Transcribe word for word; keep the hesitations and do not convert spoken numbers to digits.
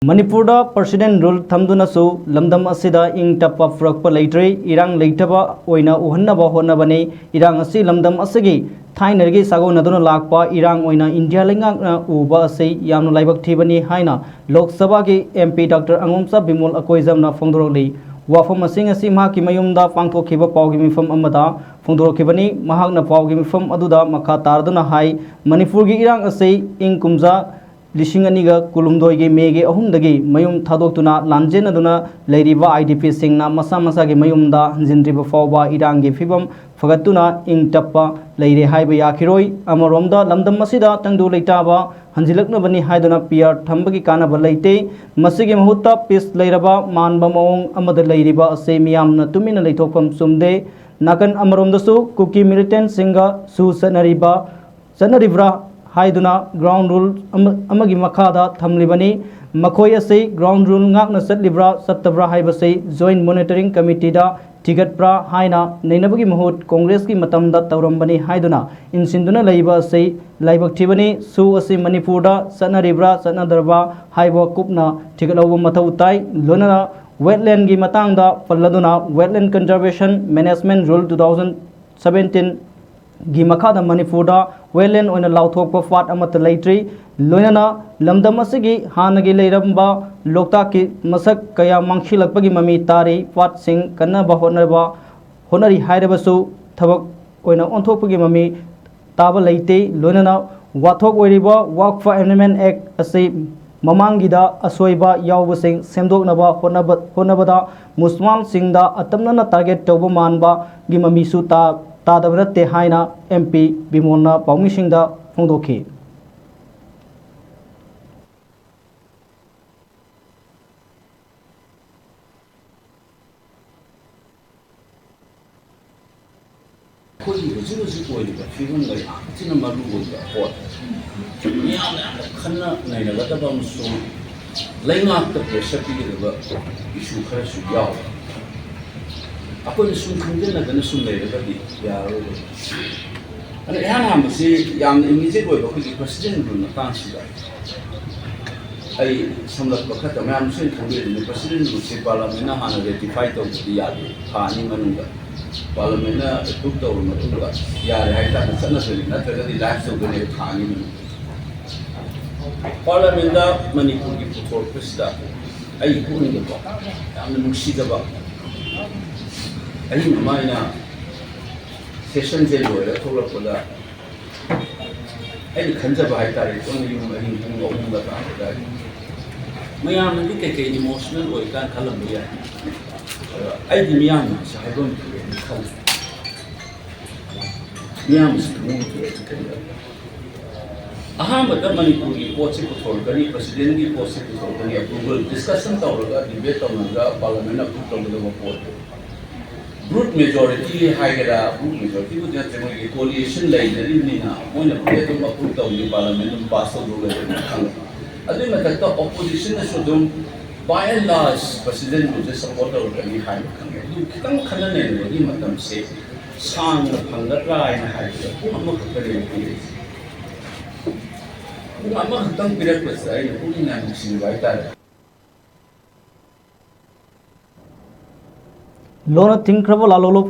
ꯃꯅꯤꯄꯨꯔꯗ President Rule ꯊꯝꯗꯨꯅꯁꯨ ꯂꯝꯗꯝ ꯑꯁꯤꯗ ꯏꯪ ꯇꯞꯄ ꯄꯨꯔꯛꯄ ꯂꯩꯇ꯭ꯔꯦ꯫ ꯏꯔꯥꯡ ꯂꯩꯇꯕ ꯑꯣꯏꯅ ꯎꯍꯟꯅꯕ ꯍꯣꯠꯅꯕꯅꯤ꯫ ꯏꯔꯥꯡ ꯑꯁꯤ ꯂꯝꯗꯝ ꯑꯁꯤꯒꯤ ꯊꯥꯏꯅꯗꯒꯤ ꯁꯥꯒꯣꯟꯅꯗꯨꯅ ꯂꯥꯛꯄ ꯏꯔꯥꯡ ꯑꯣꯏꯅ ꯏꯟꯗꯤꯌꯥ ꯂꯩꯉꯥꯛꯅ ꯎꯕ ꯑꯁꯤ ꯌꯥꯝꯅ ꯂꯥꯏꯕꯛ ꯊꯤꯕꯅꯤ ꯍꯥꯏꯅ ꯂꯣꯛ ꯁꯚꯥꯒꯤ MP Doctor ꯑꯉꯣꯝꯆꯥ ꯕꯤꯃꯣꯜ ꯑꯀꯣꯏꯖꯝꯅ ꯐꯣꯡꯗꯣꯔꯛꯂꯤ꯫ ꯋꯥꯐꯝ ꯑꯁꯤꯡ ꯑꯁꯤ ꯃꯍꯥꯛꯀꯤ ꯃꯌꯨꯝꯗ ꯄꯥꯡꯊꯣꯛꯈꯤꯕ ꯄꯥꯎꯒꯤ ꯃꯤꯐꯝ ꯑꯃꯗ ꯐꯣꯡꯗꯣꯔꯛꯈꯤꯕꯅꯤ꯫ ꯃꯍꯥꯛꯅ ꯄꯥꯎꯒꯤ ꯃꯤꯐꯝ ꯑꯗꯨꯗ ꯃꯈꯥ ꯇꯥꯔꯗꯨꯅ ꯍꯥꯏ, ꯃꯅꯤꯄꯨꯔꯒꯤ ꯏꯔꯥꯡ ꯑꯁꯤ ꯏꯪ ꯀꯨꯝꯖꯥ ꯂꯤꯁꯤꯡ ꯑꯅꯤꯒ ꯀꯨꯟꯍꯨꯝꯗꯣꯏꯒꯤ ꯃꯦꯒꯤ ꯑꯍꯨꯝꯗꯒꯤ ꯃꯌꯨꯝ ꯊꯥꯗꯣꯛꯇꯨꯅ ꯂꯥꯟꯖꯦꯟꯅꯗꯨꯅ ꯂꯩꯔꯤꯕ IDPꯁꯤꯡꯅ ꯃꯁꯥ ꯃꯁꯥꯒꯤ ꯃꯌꯨꯝꯗ ꯍꯟꯖꯤꯟꯗ꯭ꯔꯤꯕ ꯐꯥꯎꯕ ꯏꯔꯥꯡꯒꯤ ꯐꯤꯕꯝ ꯐꯒꯠꯇꯨꯅ ꯏꯪ ꯇꯞꯄ ꯂꯩꯔꯦ ꯍꯥꯏꯕ ꯌꯥꯈꯤꯔꯣꯏ꯫ ꯑꯃꯔꯣꯝꯗ ꯂꯝꯗꯝ ꯑꯁꯤꯗ ꯇꯪꯗꯨ ꯂꯩꯇꯥꯕ ꯍꯟꯖꯤꯜꯂꯛꯅꯕꯅꯤ ꯍꯥꯏꯗꯨꯅ PR ꯊꯝꯕꯒꯤ ꯀꯥꯟꯅꯕ ꯂꯩꯇꯦ꯫ ꯃꯁꯤꯒꯤ ꯃꯍꯨꯠꯇ peace ꯂꯩꯔꯕ ꯃꯥꯟꯕ ꯃꯑꯣꯡ ꯑꯃꯗ ꯂꯩꯔꯤꯕ ꯑꯁꯤ ꯃꯤꯌꯥꯝꯅ ꯇꯨꯃꯤꯟꯅ ꯂꯩꯊꯣꯛꯐꯝ ꯆꯨꯝꯗꯦ꯫ ꯅꯥꯀꯟ ꯑꯃꯔꯣꯝꯗꯁꯨ ꯀꯨꯀꯤ militantꯁꯤꯡꯒꯁꯨ ꯆꯠꯅꯔꯤꯕ ꯆꯠꯅꯔꯤꯕ꯭ꯔꯥ ꯍꯥꯏꯗꯨꯅ ground rule ꯑꯃ-, ꯑꯃꯒꯤ ꯃꯈꯥꯗ ꯊꯝꯂꯤꯕꯅꯤ꯫ ꯃꯈꯣꯏ ꯑꯁꯤ ground rule ꯉꯥꯛꯅ ꯆꯠꯂꯤꯕ꯭ꯔꯥ ꯆꯠꯇꯕ꯭ꯔꯥ ꯍꯥꯏꯕꯁꯤ Joint Monitoring Committeeꯗ ꯊꯤꯒꯠꯄ꯭ꯔꯥ ꯍꯥꯏꯅ ꯅꯩꯅꯕꯒꯤ ꯃꯍꯨꯠ ꯀꯣꯡꯒ꯭ꯔꯦꯁꯀꯤ ꯃꯇꯝꯗ ꯇꯧꯔꯝꯕꯅꯤ ꯍꯥꯏꯗꯨꯅ ꯏꯟꯁꯤꯟꯗꯨꯅ ꯂꯩꯕ ꯑꯁꯤ ꯂꯥꯏꯕꯛ ꯊꯤꯕꯅꯤ꯫ ꯁꯨ ꯑꯁꯤ ꯃꯅꯤꯄꯨꯔꯗ ꯆꯠꯅꯔꯤꯕ꯭ꯔꯥ ꯆꯠꯅꯗ꯭ꯔꯕ꯭ꯔꯥ ꯍꯥꯏꯕ ꯀꯨꯞꯅ ꯊꯤꯒꯠꯍꯧꯕ ꯃꯊꯧ ꯇꯥꯏ꯫ ꯂꯣꯏꯅꯅ wetlandꯒꯤ ꯃꯇꯥꯡꯗ ꯄꯜꯂꯗꯨꯅ Wetland Conservation Management Rule two thousand seventeen ꯒꯤ ꯃꯈꯥꯗ ꯃꯅꯤꯄꯨꯔꯗ wetland ꯑꯣꯏꯅ ꯂꯥꯎꯊꯣꯛꯄ ꯄꯥꯠ ꯑꯃꯠꯇ ꯂꯩꯇ꯭ꯔꯤ꯫ ꯂꯣꯏꯅꯅ ꯂꯝꯗꯝ ꯑꯁꯤꯒꯤ ꯍꯥꯟꯅꯒꯤ ꯂꯩꯔꯝꯕ ꯂꯣꯛꯇꯥꯛꯀꯤ ꯃꯁꯛ ꯀꯌꯥ ꯃꯥꯡꯁꯤꯜꯂꯛꯄꯒꯤ ꯃꯃꯤ ꯇꯥꯔꯤ꯫ ꯄꯥꯠꯁꯤꯡ ꯀꯟꯅꯕ ꯍꯣꯠꯅꯕ, ꯍꯣꯠꯅꯔꯤ ꯍꯥꯏꯔꯕꯁꯨ ꯊꯕꯛ ꯑꯣꯏꯅ ꯑꯣꯟꯊꯣꯛꯄꯒꯤ ꯃꯃꯤ ꯇꯥꯕ ꯂꯩꯇꯦ꯫ ꯂꯣꯏꯅꯅ ꯋꯥꯊꯣꯛ ꯑꯣꯏꯔꯤꯕ Waqf Amendment Act ꯑꯁꯤ ꯃꯃꯥꯡꯒꯤꯗ ꯑꯁꯣꯏꯕ ꯌꯥꯎꯕꯁꯤꯡ ꯁꯦꯝꯗꯣꯛꯅꯕ ꯍꯣꯠꯅꯕ-, ꯍꯣꯠꯅꯕꯗ ꯃꯨꯁꯜꯃꯥꯟꯁꯤꯡꯗ ꯑꯇꯝꯅꯅ target ꯇꯧꯕ ꯃꯥꯟꯕꯒꯤ ꯃꯃꯤꯁꯨ ꯇꯥ-, ꯇꯥꯗꯕ ꯅꯠꯇꯦ ꯍꯥꯏꯅ MP ꯕꯤꯃꯣꯜꯅ ꯄꯥꯎꯃꯤꯁꯤꯡꯗ ꯐꯣꯡꯗꯣꯛꯈꯤ꯫ ꯑꯩꯈꯣꯏꯒꯤ ꯍꯧꯖꯤꯛ ꯍꯧꯖꯤꯛ ꯑꯣꯏꯔꯤꯕ ꯐꯤꯕꯝꯗ ꯌꯥꯝ ꯊꯤꯅ ꯃꯔꯨ ꯑꯣꯏꯕ ꯄꯣꯠ, ꯃꯤꯌꯥꯝꯅ ꯌꯥꯝꯅ ꯈꯟꯅ ꯅꯩꯅꯒꯗꯕ ꯑꯃꯁꯨꯡ ꯂꯩꯉꯥꯛꯇ pressure ꯄꯤꯒꯗꯕ issue ꯈꯔꯁꯨ ꯌꯥꯎꯔꯤ꯫ ꯑꯩꯈꯣꯏꯅ ꯁꯨꯝ ꯈꯪꯖꯤꯟꯅꯗꯅ ꯁꯨꯝ ꯂꯩꯔꯒꯗꯤ ꯌꯥꯔꯔꯣꯏ꯫ ꯑꯗꯨꯅ ꯏꯍꯥꯟ ꯍꯥꯟꯕꯁꯤ ꯌꯥꯝꯅ immediate ꯑꯣꯏꯕ ꯑꯩꯈꯣꯏꯒꯤ President Rule ꯃꯇꯥꯡꯁꯤꯗ ꯑꯩ ꯁꯝꯂꯞꯄ ꯈꯛꯇ ꯃꯌꯥꯝꯁꯨ ꯈꯪꯕꯤꯔꯤꯗꯨꯅꯤ, ꯄ꯭ꯔꯁꯤꯗꯦꯟ ꯔꯨꯜꯁꯦ ꯄꯥꯔꯂꯥꯃꯦꯟꯅ ꯍꯥꯟꯅ ꯔꯦꯇꯤꯐꯥꯏ ꯇꯧꯕꯗꯤ ꯌꯥꯗꯦ꯫ ꯊꯥ ꯑꯅꯤ ꯃꯅꯨꯡꯗ ꯄꯥꯔꯂꯥꯃꯦꯟꯅ ꯑꯦꯄ꯭ꯔꯨꯞ ꯇꯧꯔꯕ ꯃꯇꯨꯡꯗ ꯌꯥꯔꯦ ꯍꯥꯏꯇꯥꯔꯗꯤ ꯆꯠꯅꯗꯣꯏꯅꯤ, ꯅꯠꯇ꯭ꯔꯒꯗꯤ ꯂꯥꯏꯐ ꯇꯧꯗꯣꯏꯅꯦꯕ ꯊꯥ ꯑꯅꯤ ꯃꯅꯨꯡꯗ꯫ ꯄꯥꯔꯂꯥꯃꯦꯟꯗ ꯃꯅꯤꯄꯨꯔꯒꯤ ꯄꯨꯊꯣꯔꯛꯄꯁꯤꯗ ꯑꯩꯒꯤ ꯄꯨꯛꯅꯤꯡꯗꯀꯣ ꯌꯥꯝꯅ ꯅꯨꯡꯁꯤꯖꯕ, ꯑꯍꯤꯡ ꯑꯃ ꯑꯩꯅ ꯁꯦꯁꯟꯁꯦ ꯂꯣꯏꯔ ꯊꯣꯛꯂꯛꯄꯗ ꯑꯩꯅ ꯈꯟꯖꯕ ꯍꯥꯏꯇꯥꯔꯦ, ꯄꯨꯡ ꯌꯨꯝ ꯑꯍꯤꯡ ꯄꯨꯡ ꯑꯍꯨꯝꯒ ꯇꯥꯕꯗ ꯃꯌꯥꯝꯅꯗꯤ ꯀꯩꯀꯩ ꯏꯃꯣꯁꯅꯦꯜ ꯑꯣꯏ ꯀꯥꯏꯅ ꯈꯜꯂꯝꯕ ꯌꯥꯏ꯫ ꯑꯗꯣ ꯑꯩꯗꯤ ꯃꯤꯌꯥꯝꯅꯁꯨ ꯍꯥꯏꯐꯝ ꯊꯣꯛꯑꯦꯅ ꯈꯜꯂꯤ꯫ ꯃꯤꯌꯥꯝꯅꯁꯨ ꯈꯪꯐꯝ ꯊꯣꯛꯑꯦꯅ ꯈꯜꯂꯤ꯫ ꯑꯍꯥꯟꯕꯗ ꯃꯅꯤꯄꯨꯔꯒꯤ ꯄꯣꯠꯁꯤ ꯄꯨꯊꯣꯔꯛꯀꯅꯤ, ꯄ꯭ꯔꯁꯤꯗꯦꯟꯒꯤ ꯄꯣꯠꯁꯤ ꯄꯨꯊꯣꯔꯛꯀꯅꯤ, ꯑꯦꯄ꯭ꯔꯨꯚꯦꯜ ꯗꯤꯁꯀꯁꯟ ꯇꯧꯔꯒ, ꯗꯤꯕꯦꯠ ꯇꯧꯅꯔꯒ ꯄꯥꯔꯂꯥꯃꯦꯟꯅ ꯑꯦꯄ꯭ꯔꯨꯚ ꯇꯧꯒꯗꯕ ꯄꯣꯠꯇꯨ꯫ ꯕ꯭ꯔꯨꯠ ꯃꯦꯖꯣꯔꯤꯇꯤ ꯍꯥꯏꯒꯦꯔꯥ, ꯕ꯭ꯔꯨꯠ ꯃꯦꯖꯣꯔꯤꯇꯤꯕꯨꯗꯤ ꯅꯠꯇ꯭ꯔꯦ, ꯃꯣꯏꯒꯤ ꯀꯣꯂꯤꯁꯟ ꯂꯩꯅꯔꯤꯕꯅꯤꯅ ꯃꯣꯏꯅ ꯄꯨꯂꯞ ꯑꯗꯨꯝ ꯑꯦꯄ꯭ꯔꯨꯚ ꯇꯧꯅꯤ, ꯄꯥꯔꯂꯥꯃꯦꯟ ꯑꯗꯨꯝ ꯄꯥꯁ ꯇꯧꯗꯧ ꯂꯩꯔꯦꯅ ꯈꯪꯉꯦ꯫ ꯑꯗꯨꯒꯤ ꯃꯊꯛꯇ ꯑꯣꯄꯣꯖꯤꯁꯟꯅꯁꯨ ꯑꯗꯨꯝ by and large ꯄ꯭ꯔꯁꯤꯗꯦꯟꯕꯨꯁꯦ ꯁꯞꯄꯣꯔꯠ ꯇꯧꯔꯛꯀꯅꯤ ꯍꯥꯏꯕ ꯈꯪꯉꯦ꯫ ꯑꯗꯨ ꯈꯤꯇꯪ ꯈꯟꯅ ꯅꯩꯅꯕꯒꯤ ꯃꯇꯝꯁꯦ ꯁꯥꯡꯅ ꯐꯪꯒꯗ꯭ꯔꯥ ꯍꯥꯏꯅ ꯍꯥꯏꯕꯗ ꯄꯨꯡ ꯑꯃꯈꯛꯇꯅꯦꯕ ꯄꯤꯔꯤꯁꯦ꯫ ꯄꯨꯡ ꯑꯃꯈꯛꯇꯪ ꯄꯤꯔꯛꯄꯁꯤꯗ ꯑꯩꯅ ꯄꯨꯛꯅꯤꯡ ꯌꯥꯝ ꯅꯨꯡꯁꯤꯕ ꯍꯥꯏꯇꯥꯔꯦ꯫ ꯂꯣꯟꯅ ꯊꯤꯡꯈ꯭ꯔꯕ ꯂꯥꯂꯣꯡ